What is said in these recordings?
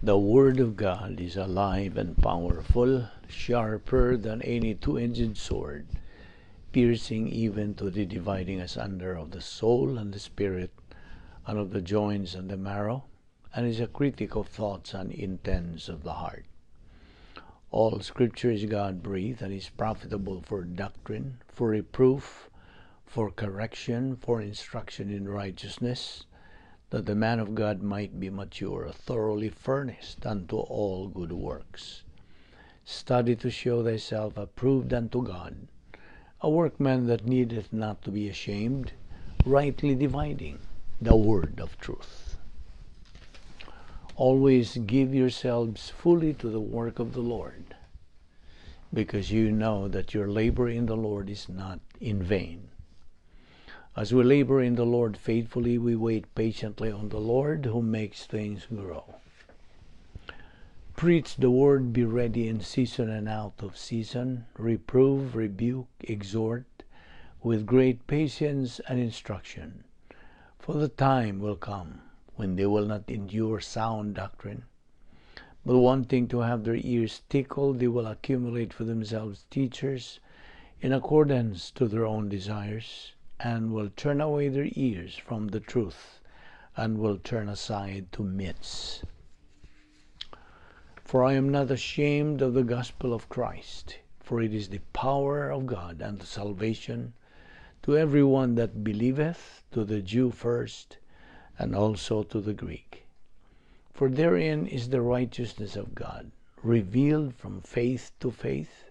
The Word of God is alive and powerful, sharper than any two-edged sword, piercing even to the dividing asunder of the soul and the spirit, and of the joints and the marrow, and is a critic of thoughts and intents of the heart. All Scripture is God-breathed and is profitable for doctrine, for reproof, for correction, for instruction in righteousness, that the man of God might be mature, thoroughly furnished unto all good works. Study to show thyself approved unto God, a workman that needeth not to be ashamed, rightly dividing the word of truth. Always give yourselves fully to the work of the Lord, because you know that your labor in the Lord is not in vain. As we labor in the Lord faithfully, we wait patiently on the Lord who makes things grow. Preach the word, be ready in season and out of season, reprove, rebuke, exhort, with great patience and instruction. For the time will come when they will not endure sound doctrine, but wanting to have their ears tickled, they will accumulate for themselves teachers in accordance to their own desires, and will turn away their ears from the truth, and will turn aside to myths. For I am not ashamed of the gospel of Christ, for it is the power of God unto salvation to every one that believeth, to the Jew first, and also to the Greek. For therein is the righteousness of God, revealed from faith to faith,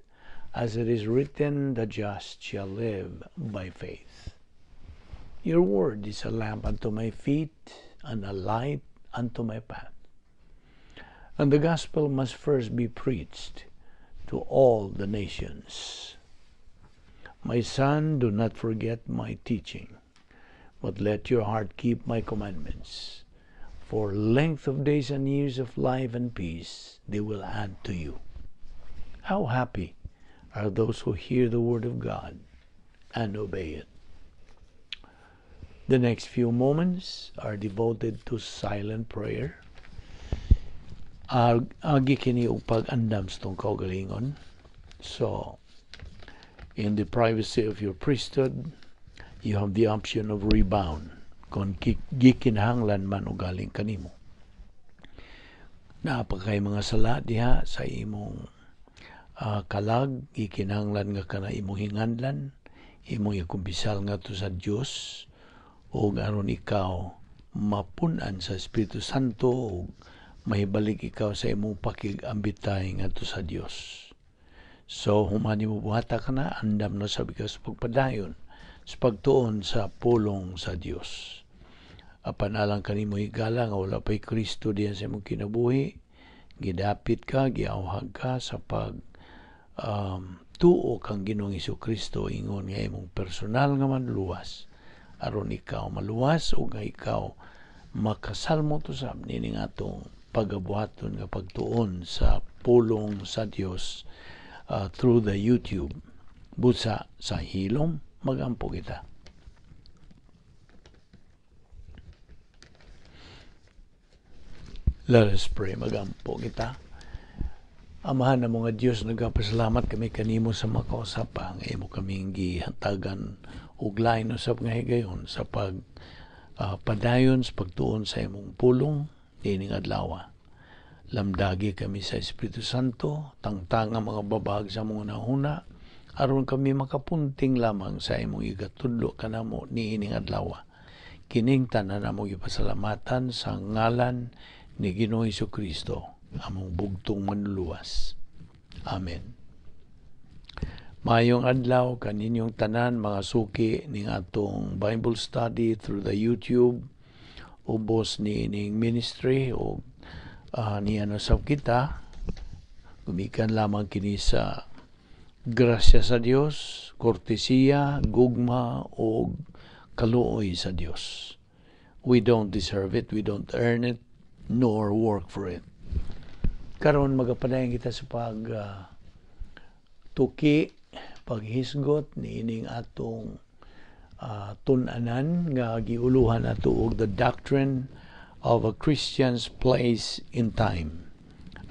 as it is written, the just shall live by faith. Your word is a lamp unto my feet, and a light unto my path. And the gospel must first be preached to all the nations. My son, do not forget my teaching, but let your heart keep my commandments. For length of days and years of life and peace they will add to you. How happy are those who hear the word of God and obey it. The next few moments are devoted to silent prayer. Agi kini og pag-andam sa atong kaugalingon. So, in the privacy of your priesthood, you have the option of rebound kung gikinahanglan man o galing kanimo. Naa pa kay mga sala diha sa imong kalag, gikinahanglan nga kana imong hinganlan, imong ikumpisal ngadto sa Dios, ug aron ikaw mapun-an sa Espiritu Santo ug mahibalik ikaw sa imong pakig-ambitay ngadto sa Dios. So human nimo buhata kana, andam na sab ikaw sa pagpadayon sa pagtuon sa pulong sa Dios. Apan alang kanimo higala nga wala pa'y Kristo diyan sa imong kinabuhi, gidapit ka, giawhag ka sa pag tuo kang Ginoong Kristo ingon nga imong personal nga manluwas, aron ikaw maluwas o nga ikaw makasalmo usab nining atong pagabuhaton nga pagtuon sa pulong sa Dios through the YouTube. Busa sa hilom, magampo kita. Let us pray. Magampo kita. Amahan ng mga Diyos, nagpasalamat kami kanimo sa makausap ang imo kaming gihatagan og lain usab nga higayon sa pag padayon sa pagtuon sa imong pulong niining adlaw. Lamdagi kami sa Espiritu Santo, tangtang ang mga babag sa among hunahuna, aron kami makapunting lamang sa imong igatudlo kanamo niining adlaw. Kining tanan among gipasalamatan sa ngalan ni Ginoong Kristo, among bugtong manluluwas. Amen. Maayong adlaw kaninyong tanan, mga suki ning atong Bible study through the YouTube, ubos ni ining ministry o niya sab kita gumikan lamang kini sa grasya sa Dios, kortesiya, gugma o kaluoy sa Dios. We don't deserve it, we don't earn it, nor work for it. Karon magapadayon kita sa pag tuki, paghisgot niining atong tun-anan nga giuluhan nato og the doctrine of a Christian's place in time.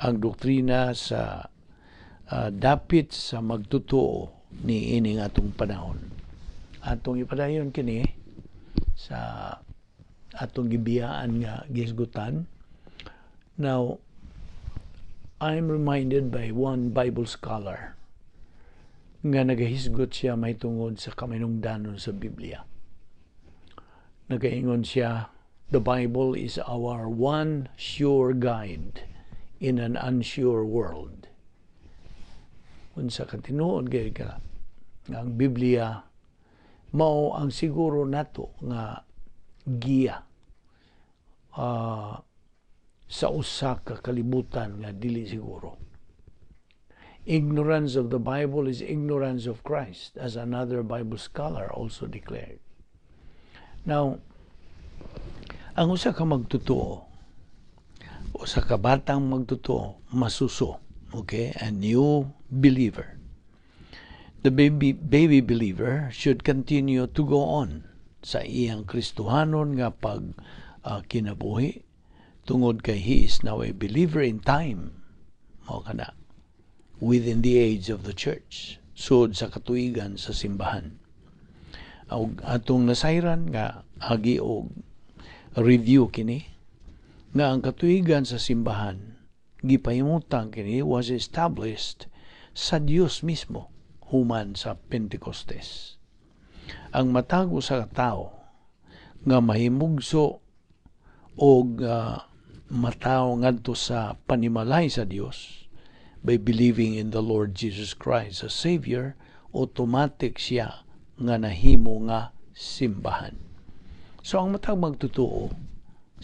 Ang doktrina sa dapit sa magtotoo ni ining atong panahon. Atong ipadayon kini sa atong gibiyaan nga gisgutan. Now, I'm reminded by one Bible scholar nga nagahisgot siya may tungod sa kaminungdanon sa Biblia. Nagaingon siya, "The Bible is our one sure guide in an unsure world." Unsa katinuod gay ka nga ang Biblia mao ang siguro nato nga giya sa usa ka kalibutan nga dili siguro. Ignorance of the Bible is ignorance of Christ, as another Bible scholar also declared. Now, ang usa ka magtotoo, usa ka batang magtotoo, masuso, okay, a new believer. The baby believer should continue to go on sa iyang Kristohanon nga pag kinabuhi tungod kay he is now a believer in time, mao kana within the age of the church, sud sa katuigan sa simbahan. Og atong nasayran nga agi og review kini nga ang katuigan sa simbahan gipahimutang kini, was established sa Dios mismo human sa Pentecostes. Ang matag usa ka tawo nga mahimugso og matawo ngadto sa panimalay sa Dios by believing in the Lord Jesus Christ as Savior, automatic siya nga nahimo nga simbahan. So ang matag magtotoo,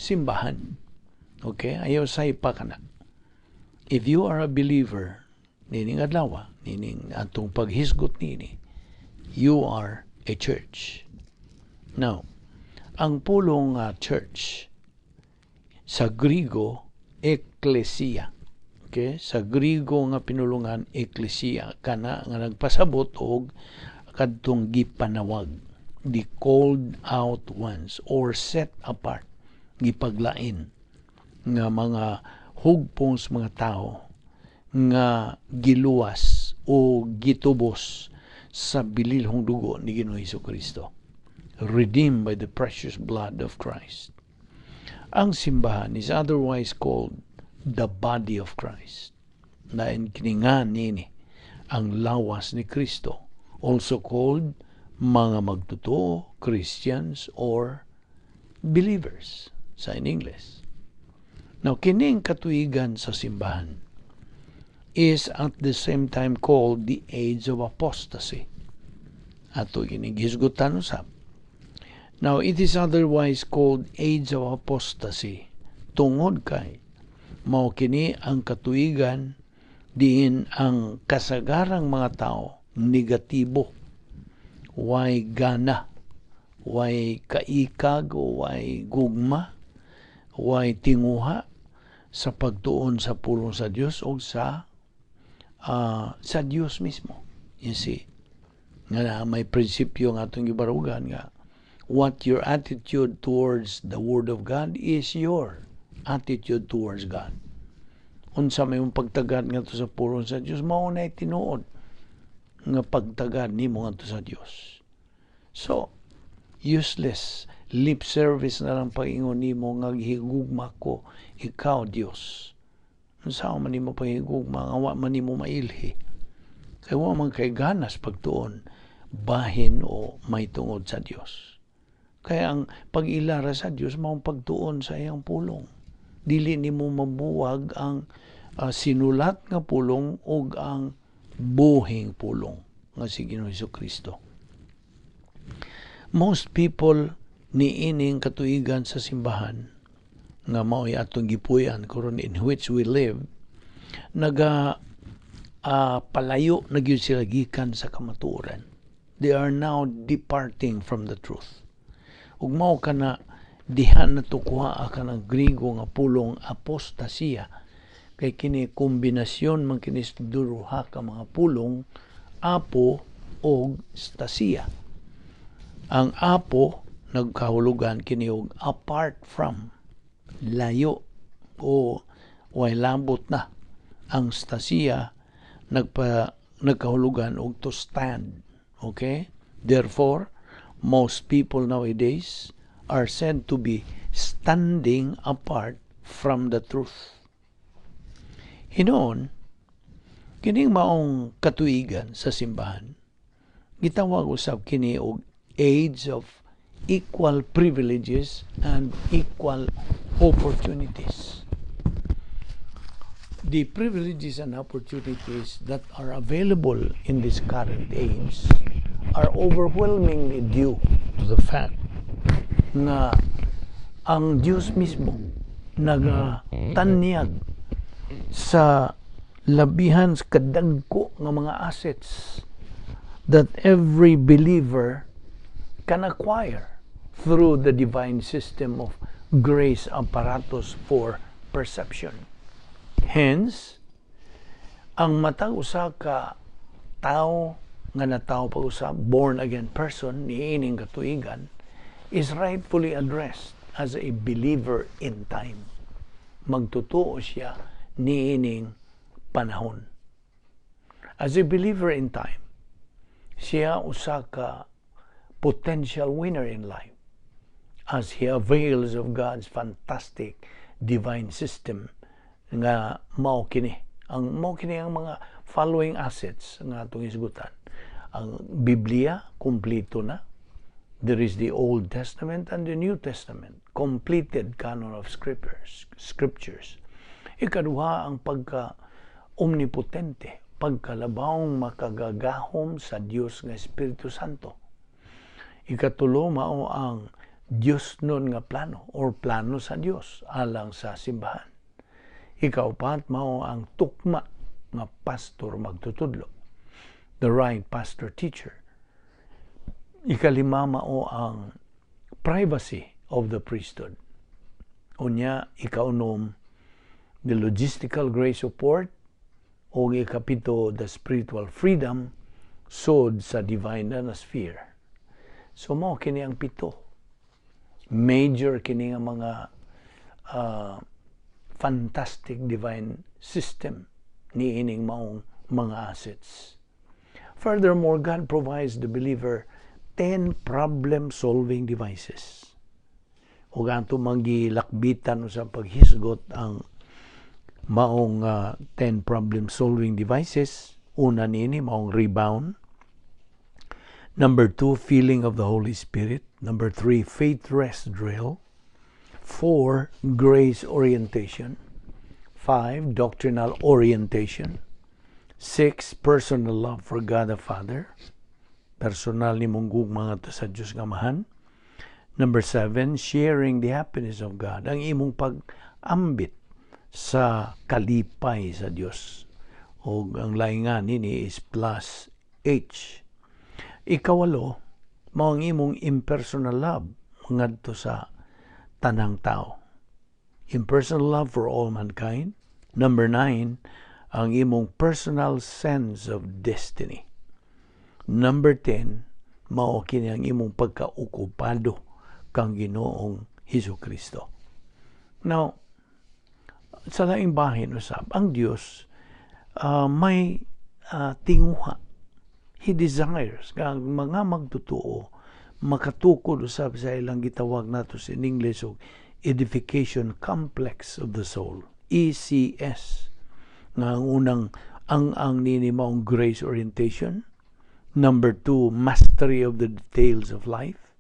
simbahan. Okay? Ayaw sa pa kana. If you are a believer, nining adlaw, nining atong paghisgot nini, you are a church. Now, ang pulong church sa Grigo, ekklesia. Okay? Sa Grigo nga pinulungan, ekklesia, kana nga nagpasabot og kadtong gipanawag, the called out ones or set apart, gipaglain nga mga hugpong sa mga tao nga giluwas o gitubos sa bililhong dugo ni Ginoong Kristo, redeemed by the precious blood of Christ. Ang simbahan is otherwise called the body of Christ. Lain kini nga nini ang lawas ni Kristo, also called mga magtotoo, Christians or believers sa in English. Now, kining katuigan sa simbahan is at the same time called the age of apostasy. Ato kining hisgutan usab. Now, it is otherwise called age of apostasy tungod kay mao kini ang katuigan diin ang kasagarang mga tao negatibo, way gana, way kaikag, way gugma, way tinguha sa pagtuon sa pulong sa Dios o sa Dios mismo. You see, nga may prinsipyo nga atong gibarugan nga what your attitude towards the Word of God is your attitude towards God. Unsa may mong pagtagad ngadto sa pulong sa Dios, mao na tinuod nga pagtagad nimo ngadto sa Dios. So, useless lip service na lang pag-ingon nimo nga gihigugma ko ikaw, Dios. Unsa man nimo paghigugma nga wa man nimo mailhi? Kay wa man kay ganas pagtuon bahin o may tungod sa Dios. Kaya ang pag-ilara sa Dios mao pagtuon sa iyang pulong. Dili nimo mabuwag ang sinulat nga pulong ug ang buhing pulong nga si Ginoong Kristo. Most people niining katuigan sa simbahan nga mao'y atong gipuy-an karon, in which we live, naga palayo na gyud sila gikan sa kamatuoran. They are now departing from the truth. Ug mao kana diha na kuha ka ng Grigo nga pulong apostasia, kay kini kombinasyon man kini duha ka mga pulong, apo og stasia. Ang apo nagkahulugan kini og apart from, Layo o way labot na. Ang stasia nagkahulugan og to stand. Okay? Therefore, most people nowadays are said to be standing apart from the truth. Hinuon, kining maong katuigan sa simbahan, gitawag usab kini og age of equal privileges and equal opportunities. The privileges and opportunities that are available in this current age are overwhelmingly due to the fact nga ang Diyos mismo nagatanyag sa labihan sa kadagko nga mga assets that every believer can acquire through the divine system of grace apparatus for perception. Hence, ang matag usa ka tao nga natawo pag-usab, born again person niining katuigan, is rightfully addressed as a believer in time. Magtotoo siya niining panahon. As a believer in time, siya usa ka potential winner in life as he avails of God's fantastic divine system nga mao kini. Ang mao kini ang mga following assets nga atong isgutan. Ang Biblia, kumpleto na. There is the Old Testament and the New Testament, completed canon of scriptures. Ikaduha, ang pagka omnipotente, pagkalabawng makagagahom sa Dios nga Espiritu Santo. Ikatulo, mao ang Dios nun nga plano or plano sa Dios alang sa simbahan. Ikaupat, mao ang tukma nga pastor magtutudlo. The right pastor teacher. Ikalima, mao ang privacy of the priesthood. Unya, ikaunom, the logistical grace support, o ikapito, the spiritual freedom sod sa divine na sphere. So mao kini ang pito. Major kini nga mga fantastic divine system niining maong mga assets. Furthermore, God provides the believer 10 problem-solving devices. O ato manggilakbitan sa paghisgot ang maong 10 problem-solving devices. Una niini, maong rebound. Number 2, feeling of the Holy Spirit. Number 3, faith rest drill. 4, grace orientation. 5, doctrinal orientation. 6, personal love for God the Father. Personal ni mong gugma sa Diyos nga Amahan. Number 7, sharing the happiness of God. Ang imong pag-ambit sa kalipay sa Dios. O ang laingan nini is plus H. Ikawalo, mao ang imong impersonal love ngadto sa tanang tao. Impersonal love for all mankind. Number 9, ang imong personal sense of destiny. Number 10, mao kini ang imong pagkaokupado kang Ginoong Hesus Kristo. Now, sa laing bahin usab, ang Dios may tinguha. He desires nga ang mga magtotoo makatukod usab sa ilang gitawag nato sa in English og edification complex of the soul, ECS, nga ang unang ang nini maong grace orientation. Number 2, mastery of the details of life.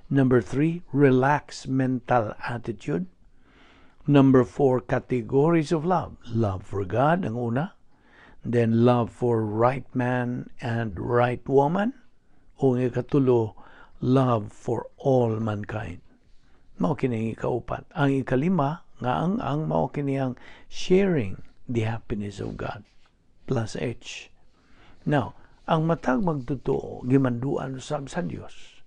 Number 3, relaxed mental attitude. Number 4, categories of love. Love for God ang una, then love for right man and right woman, o ang ikatulo, love for all mankind. Mao kini ang ikaupat. Ang ikalima nga ang mao kini ang sharing the happiness of God, plus H. Now, ang matag magtotoo gimanduan usab sa Dios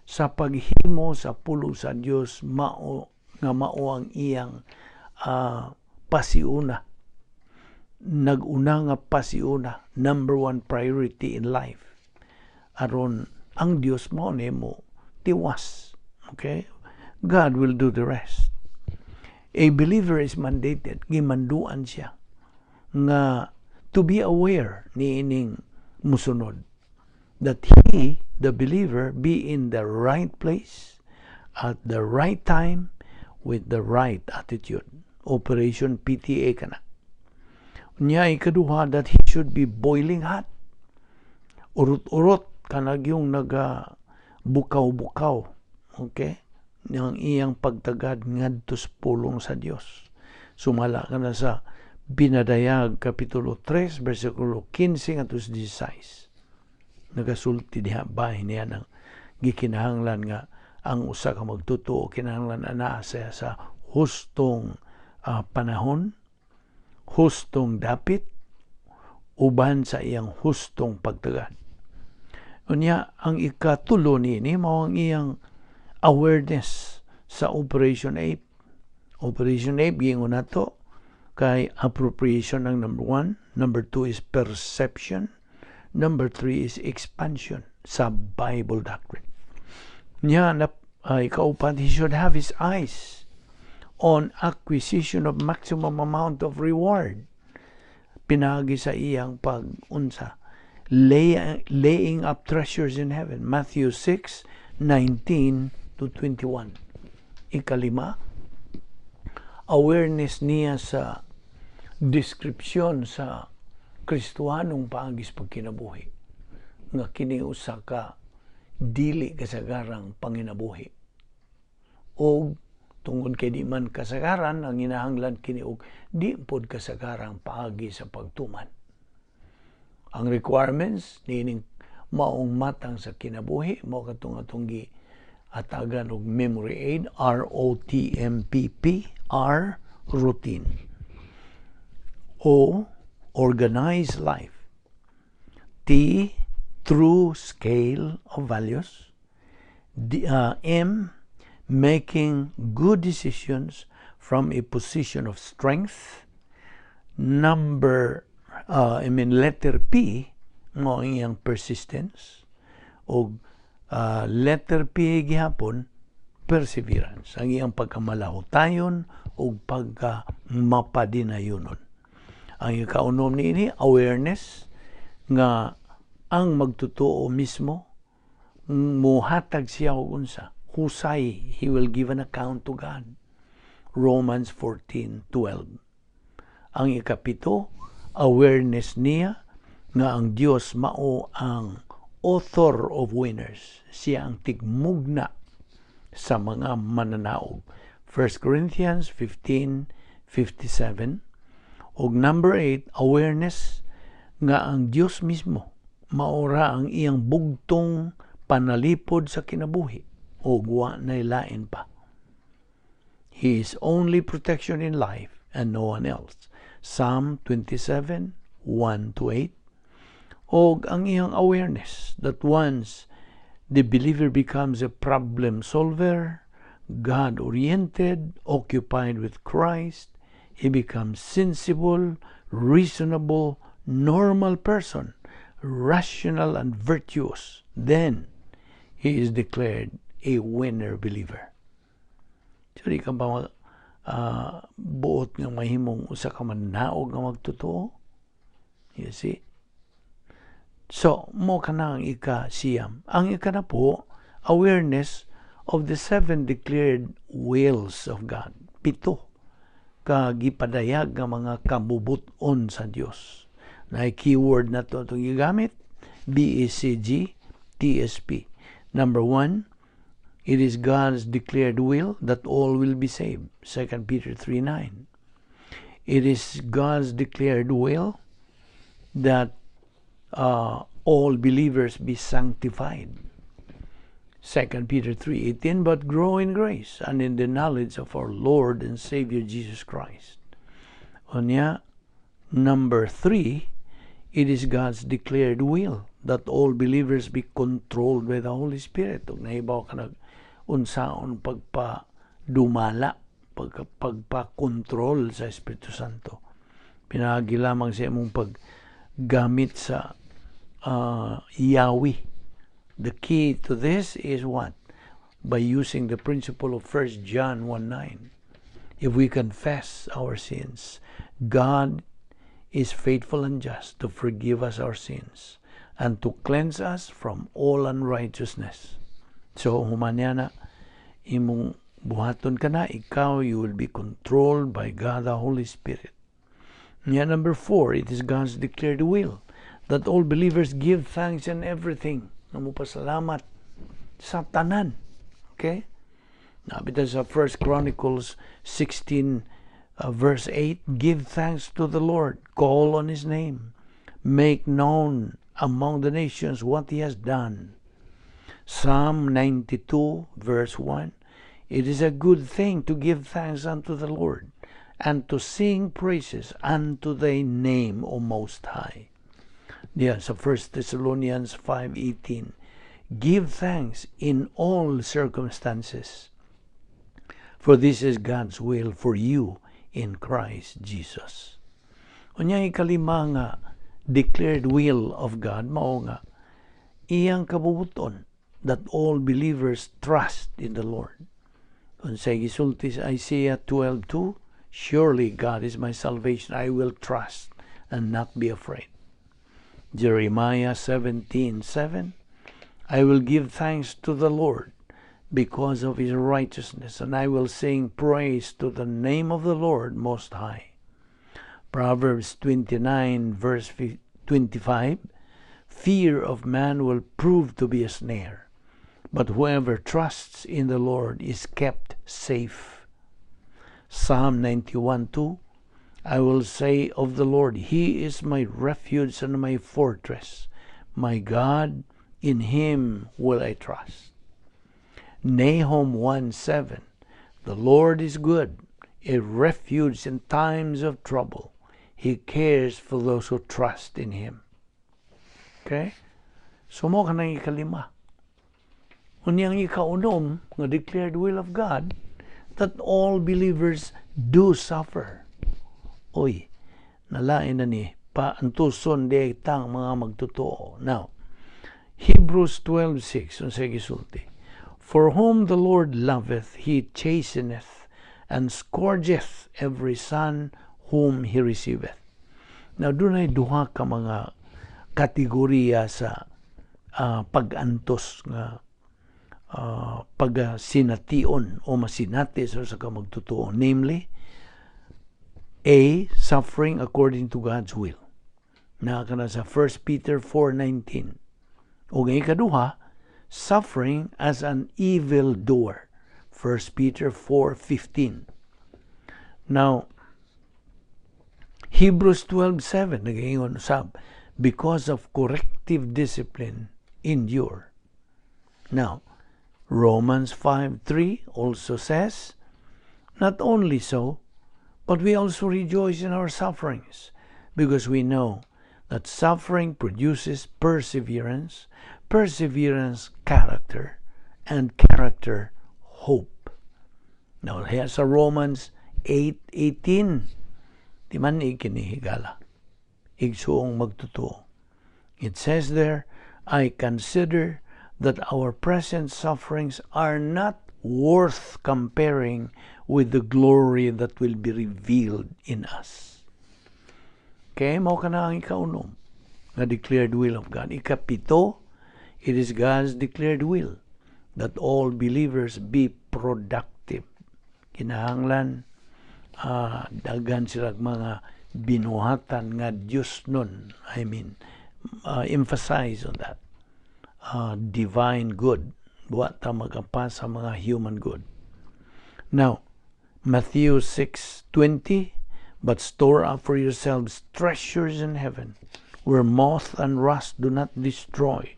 sa paghimo sa pulong sa Dios mao nga mao ang iyang pasiuna, nag-una nga pasiuna, number one priority in life, aron ang Dios mao nimo tiwas. Okay, God will do the rest. A believer is mandated, gimanduan siya nga to be aware niining musunod, that he, the believer, be in the right place at the right time with the right attitude. Operation PTA kana. Unya ikaduha, that he should be boiling hot. Urot-urot kanang yung naga bukaw-bukaw. Okay? Ang iyang pagtagad ngadto sa pulong sa Dios. Sumala kana sa Binadayag kapitulo 3 bersikulo 15 ngadto sa 16. Nagasulti diha bahin niya ng gikinahanglan nga ang usa ka magtotoo kinahanglan anaa siya sa hustong panahon, hustong dapit, uban sa iyang hustong pagtagad. Unya, ang ikatulo niini mao ang iyang awareness sa Operation 8. Operation 8, giingon nato kay appropriation ang number one, number two is perception, number three is expansion sa Bible doctrine. Nya, na, ikaupat, he should have his eyes on acquisition of maximum amount of reward. Pinaagi sa iyang pag-unsa, laying up treasures in heaven. Matthew 6, 19 to 21. Ikalima, awareness niya sa description sa Kristohanong paagis pagkinabuhi nga kini usa ka dili kasagarang panginabuhi o tungod kay di man kasagaran ang inahanglan kini og di pod kasagarang paagi sa pagtuman. Ang requirements niining maong matang sa kinabuhi mao katong atong gi atagan og memory aid, ROTMPP. R, routine. O, organized life. T, true scale of values. D, M, making good decisions from a position of strength. Number, I mean, letter P, mao ang iyang persistence. O letter P gihapon, perseverance. Ang iyang pagkamalahutayon o pagka mapadinayonon. Ang ikaunom niini, awareness nga ang magtotoo mismo muhatag siya og unsa husay, he will give an account to God. Romans 14:12. Ang ikapito, awareness niya nga ang Dios mao ang author of winners. Siya ang tigmugna sa mga mananaog. 1 Corinthians 15:57. Og number 8, awareness nga ang Dios mismo maora ang iyang bugtong panalipod sa kinabuhi o wa nay lain pa. He is only protection in life and no one else. Psalm 27, 1 to 8. Og ang iyang awareness that once the believer becomes a problem solver, God-oriented, occupied with Christ, he becomes sensible, reasonable, normal person, rational and virtuous. Then he is declared a winner believer. So di ka ba buot nga mahimong usa ka mananaog nga magtotoo? You see? So, mao kana ang ika-siyam. Ang ikanapo, awareness of the seven declared wills of God. Pito ka gipadayag nga mga kabubuton sa Dios. Na keyword na to itong gigamit, BECG, TSP. Number one, it is God's declared will that all will be saved. 2 Peter 3:9. It is God's declared will that all believers be sanctified. 2 Peter 3:18, "But grow in grace and in the knowledge of our Lord and Savior Jesus Christ." Unya, number 3, it is God's declared will that all believers be controlled by the Holy Spirit. Ug nahibaw ka nag unsaon pagpa dumala, pagpa-control sa Espiritu Santo. Pinaagi lamang sa imong paggamit sa Yahweh. The key to this is what? By using the principle of 1 John 1:9. If we confess our sins, God is faithful and just to forgive us our sins and to cleanse us from all unrighteousness. So, human na, imong buhaton kana, ikaw, you will be controlled by God the Holy Spirit. Yeah, number four, it is God's declared will that all believers give thanks in everything. Nga mopasalamat sa tanan. Okay? Naa bitaw sa 1 Chronicles 16 verse 8, "Give thanks to the Lord, call on His name, make known among the nations what He has done." Psalm 92 verse 1, "It is a good thing to give thanks unto the Lord and to sing praises unto thy name, O Most High." Yeah, sa 1 Thessalonians 5:18, "Give thanks in all circumstances, for this is God's will for you in Christ Jesus." Unya, ikalima nga declared will of God mao nga iyang kabubuton that all believers trust in the Lord. Unsay gisulti sa Isaiah 12:2? "Surely God is my salvation. I will trust and not be afraid." Jeremiah 17:7, "I will give thanks to the Lord because of his righteousness, and I will sing praise to the name of the Lord Most High." Proverbs 29, verse 25, "Fear of man will prove to be a snare, but whoever trusts in the Lord is kept safe." Psalm 91:2, "I will say of the Lord, He is my refuge and my fortress. My God, in Him will I trust." Nahum 1:7, "The Lord is good, a refuge in times of trouble. He cares for those who trust in Him." Okay? So mao kanang ikalima. Unyang ikaunom nga declared will of God that all believers do suffer. Oy, nalain na ni paantuson di tang mga magtotoo. Now, Hebrews 12:6, unsay gisulti? "For whom the Lord loveth, he chasteneth, and scourgeth every son whom he receiveth." Now, dunay duha ka mga kategorya sa pag-antos nga pagsination o masinati sa usa ka magtotoo. Namely, A, suffering according to God's will. Naa kana sa 1 Peter 4:19. O ang ikaduha, suffering as an evil doer. 1 Peter 4:15. Now, Hebrews 12:7 nagaingon usab, "Because of corrective discipline, endure." Now, Romans 5:3 also says, "Not only so, but we also rejoice in our sufferings, because we know that suffering produces perseverance, perseverance character, and character hope." Now, here sa Romans 8:18, di man ikinihigala, igsuong magtotoo. It says there, "I consider that our present sufferings are not worth comparing with the glory that will be revealed in us." Okay, mao kana ang ikaunom nga declared will of God. Ikapito, it is God's declared will that all believers be productive. Kinahanglan daghan sila mga binuhatan nga Diyos nun. I mean, emphasize on that. Divine good. Wa ta magapas sa mga human good. Now, Matthew 6:20, "But store up for yourselves treasures in heaven, where moth and rust do not destroy,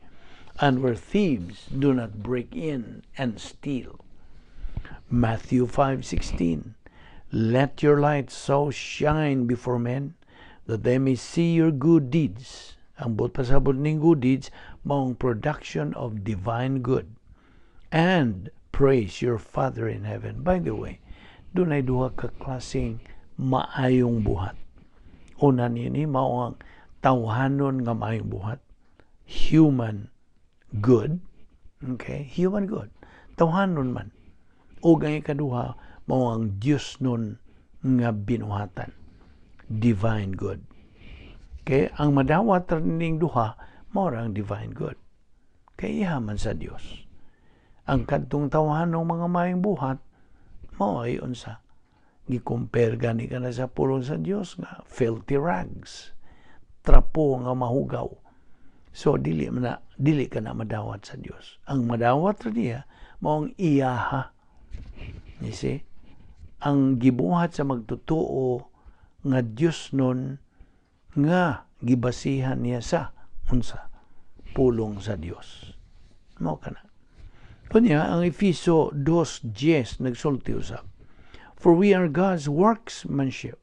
and where thieves do not break in and steal." Matthew 5:16, "Let your light so shine before men that they may see your good deeds." Ang buot pasabot ning good deeds maong production of divine good. "And praise your Father in heaven." By the way, dunay duha ka klaseng maayong buhat. Una niini mao ang tawhanon nga maayong buhat. Human good. Okay? Human good. Tawhanon man. Ug ang ikaduha Mao ang Dios nun nga binuhatan. Divine good. Kay ang madawat ning duha, mao ang divine good. Kay iya man sa Dios. Ang kadtong tawhanong mga maayong buhat, mao ay unsa? Gi-compare gani ka na sa pulong sa Dios nga filthy rags. Trapo nga mahugaw. So dili man na, dili ka na madawat sa Dios. Ang madawat ra niya mao ang iyaha. You see? Ang gibuhat sa magtotoo nga Dios nun nga gibasihan niya sa unsa? Pulong sa Dios. Mao kana. Kunya ang Efeso 2:10 nagsulti usab. "For we are God's workmanship,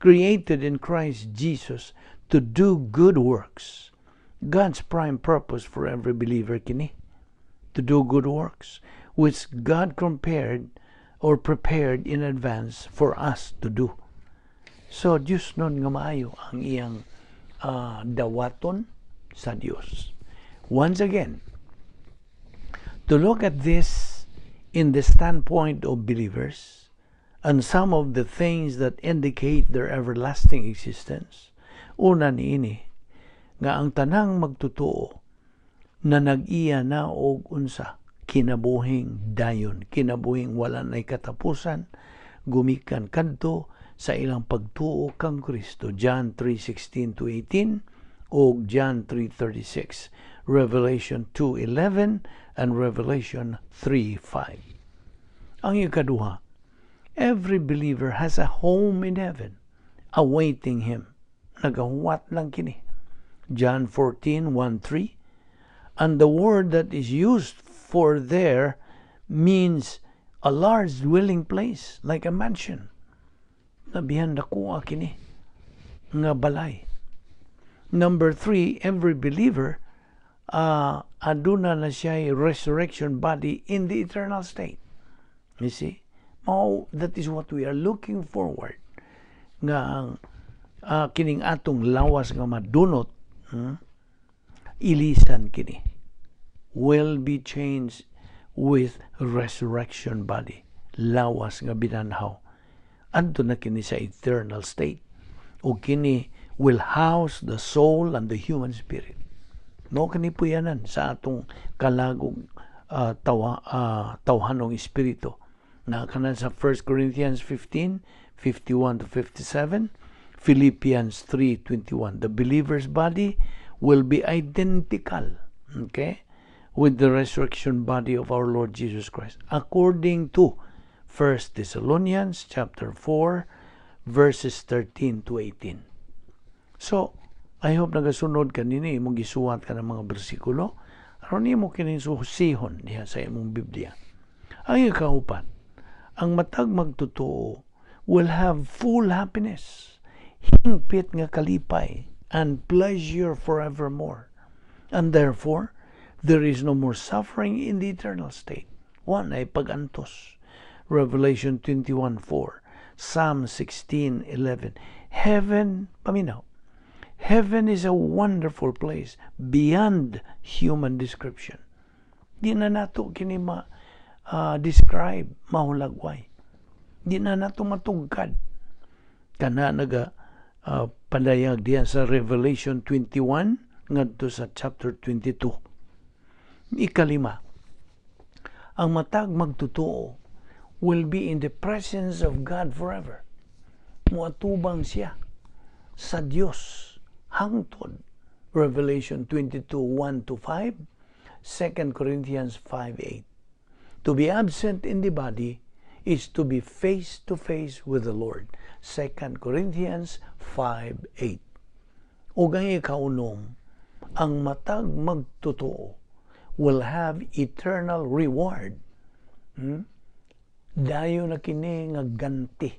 created in Christ Jesus to do good works." God's prime purpose for every believer kini, to do good works, which God compared or prepared in advance for us to do. So, Diyos nun nga maayo ang iyang dawaton sa Dios. Once again, to look at this in the standpoint of believers and some of the things that indicate their everlasting existence, una niini, nga ang tanang magtotoo na nag-iya na og unsa? Kinabuhing dayon, kinabuhing wala nay katapusan, gumikan kadto sa ilang pagtuo kang Kristo. John 3:16 to 18 o John 3:36, Revelation 2:11 and Revelation 3:5. Ang ikaduha, every believer has a home in heaven awaiting him. Nagahuwat lang kini. John 14:1-3. And the word that is used for "there" means a large dwelling place, like a mansion. Nabihan nakuha kini nga balay. Number three, every believer aduna na siya resurrection body in the eternal state. You see? Oh, that is what we are looking forward. Nga ang kining atong lawas nga madunot, ilisan kini, will be changed with resurrection body. Lawas nga binanhaw. Adto na kini sa eternal state. O kini will house the soul and the human spirit. No kini puyanan sa atong kalagong tawhanong espiritu. Na kanan sa 1 Corinthians 15:51 to 57, Philippians 3:21. The believer's body will be identical, okay, with the resurrection body of our Lord Jesus Christ, according to 1 Thessalonians chapter 4 verses 13 to 18. So, I hope nagasunod ka nini, imong gisuwat ka ng mga bersikulo aron nimo kining susihon diha sa imong Biblia. Ang ikaupat, ang matag magtotoo will have full happiness, hingpit nga kalipay, and pleasure forevermore. And therefore, there is no more suffering in the eternal state. Wa nay pagantos. Revelation 21:4, Psalm 16:11. Heaven, paminaw, heaven is a wonderful place beyond human description. Di na nato kini ma describe, mahulagway. Di na nato matugkad. Kana naga padayag diyan sa Revelation 21 ngadto sa chapter 22. Ikalima, ang matag magtotoo will be in the presence of God forever. Muatubang siya sa Dios hangtod. Revelation 22:1 to 5, 2 Corinthians 5:8. To be absent in the body is to be face to face with the Lord. 2 Corinthians 5:8. Ug ang ikaunom, ang matag magtotoo will have eternal reward. Dayon na kini nga ganti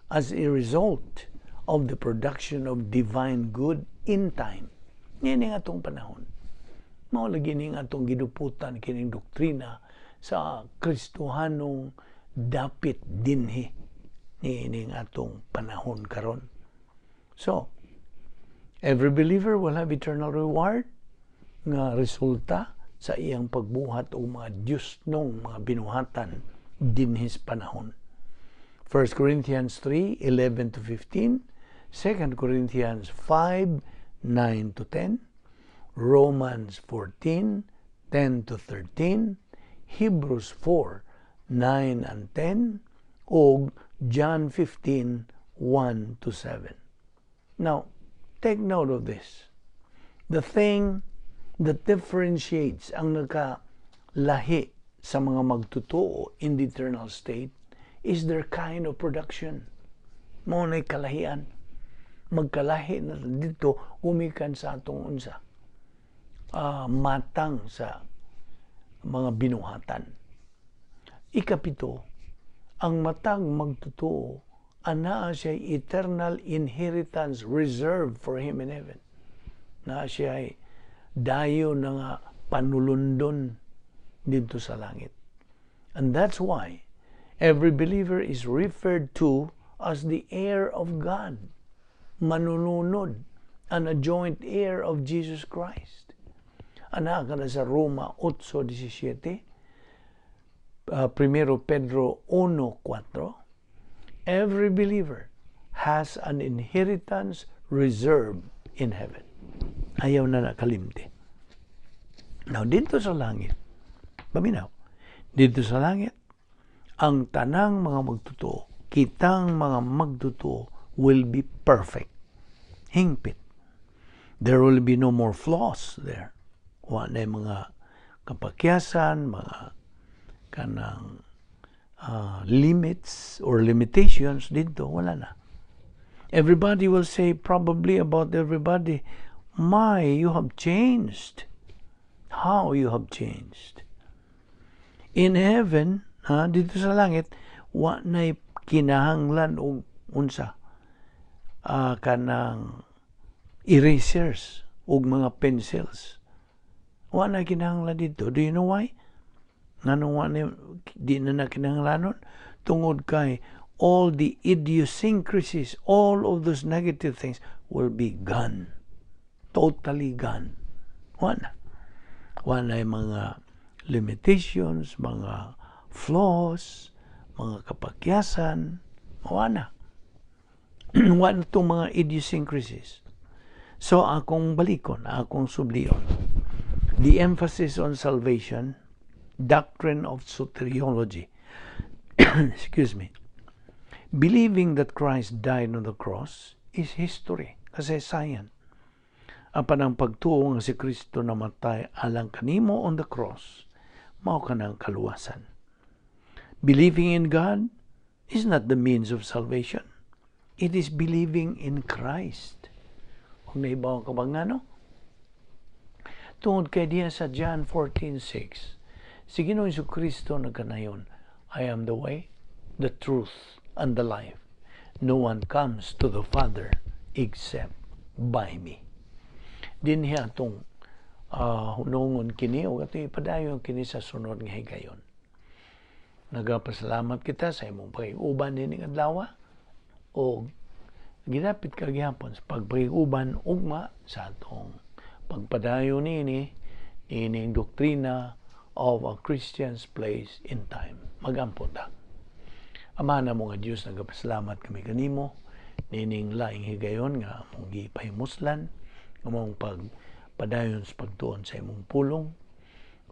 as a result of the production of divine good in time. Niini nga atong panahon. Mao lagi ning atong giduputan kining doktrina sa Kristohanong dapit dinhi niining atong panahon karon. So, every believer will have eternal reward nga resulta sa iyang pagbuhat og mga Diyos nong mga binuhatan Dinhi sa panahon. 1 Corinthians 3:11 to 15, 2 Corinthians 5:9 to 10, Romans 14:10 to 13, Hebrews 4:9 and 10, ug John 15:1 to 7. Now, take note of this. The thing that differentiates, ang nagkalahi sa mga magtotoo in the eternal state, is their kind of production. Mao na'y kalahian. Magkalahi na dito gumikan sa atong unsa matang sa mga binuhatan. Ikapito, ang matag magtotoo anaa siya eternal inheritance reserved for him in heaven. Naa siya dayo na nga panulundon didto sa langit. And that's why every believer is referred to as the heir of God, manununod, and a joint heir of Jesus Christ. Ana ka na sa Roma 8:17, Primero Pedro 1:4, every believer has an inheritance reserved in heaven. Ayaw na nakalimti. Now, didto sa langit, paminaw, didto sa langit, ang tanang mga magtotoo, kitang mga magtotoo will be perfect. Hingpit. There will be no more flaws there. Wa na mga kapakyasan, mga kanang limits or limitations didto, wala na. Everybody will say probably about everybody, "My, you have changed. How you have changed." In heaven, ha, didto sa langit, wa na'y kinahanglan og unsa kanang erasers ug mga pencils. Wa na kinahanglan didto. Do you know why? Nganong wa na, di na na kinahanglanon? Tungod kay all the idiosyncrasies, all of those negative things will be gone. Totally gone. Wa na. Wa na yung mga limitations, mga flaws, mga kapakyasan. Wa na. Wa na itong mga idiosyncrasies. So, akong balikon, akong sublion. The emphasis on salvation, doctrine of soteriology. Excuse me. Believing that Christ died on the cross is history, kasaysayan. Apan ang pagtuo nga si Kristo namatay alang kanimo on the cross, mao kanang kaluwasan. Believing in God is not the means of salvation. It is believing in Christ. Kung nahibaw ka ba nga, no? Tungod kay diya sa John 14:6, si Ginoong Kristo nagkanayon, "I am the way, the truth, and the life. No one comes to the Father except by me." Dinhi atong hunongon kini o ato ipadayon kini sa sunod nga higayon. Nagapasalamat kita sa imong pakig-uban nining adlaw o gidapit ka gihapon sa pagpakig-uban ugma sa atong pagpadayon nini ining doktrina of a Christian's place in time. Magampo ta. Ama namo nga Dios, nagapasalamat kami kanimo nining laing higayon nga among gipahimuslan nga among pagpadayon sa pagtuon sa imong pulong,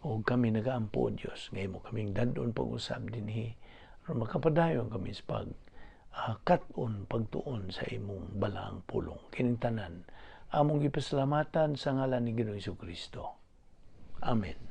o kami nagaampo, Dios, nga imo kaming dad-on pag-usab dinhi aron makapadayon kami sa pag kat-on pagtuon sa imong balaang pulong. Kining tanan among gipasalamatan sa ngalan ni Ginoong Kristo. Amen.